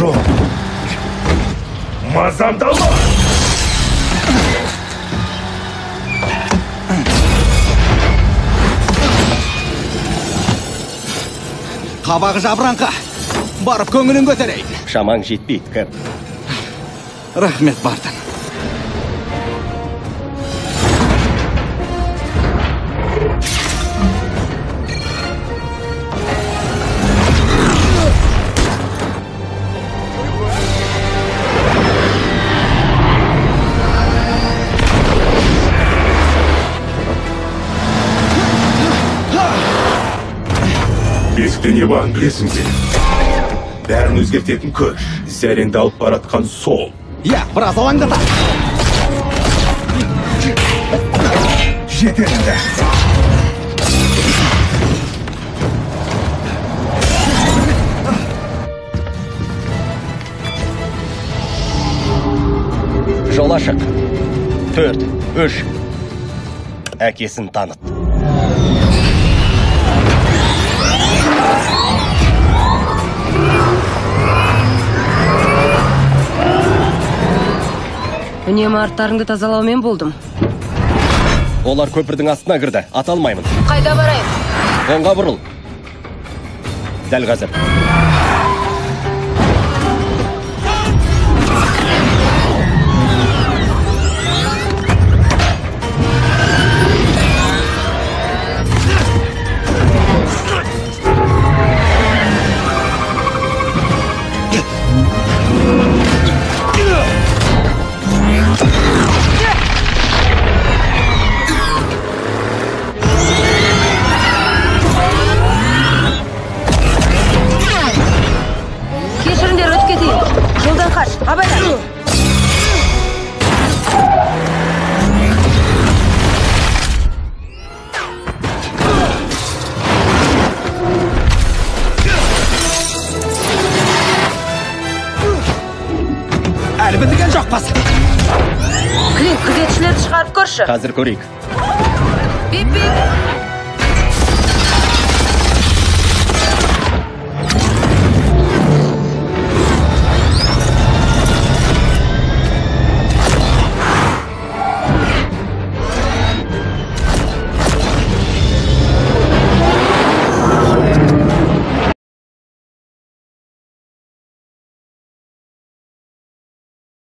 Жоқ. Мазамды алма! Қабағы жабыраңқы. Барып көңілін көтерейін. Шамаң жетпейді, Кэп. Рахмет, Бартон. Бесікте не барын білесің бе? Бәрін өзгертетін күш, зәреңді алып баратқан сол. Иә, біраз алаңдата. Жетер енді. Жол ашық. 4, 3. Әкесін таныт. Үнемі арттарыңды тазалаумен болдым. Олар көпірдің астына кірді. Ата алмаймын. Қайда барайын? Оңға бұрыл. Дәл қазір. Кешіріңдер, өтіп кетейін. Жолдан қаш, абайла. Әлі бітірген жоқпыз. Клинт, күзетшілерді шығарып көрші. Қазір көрейік. Бип-бип.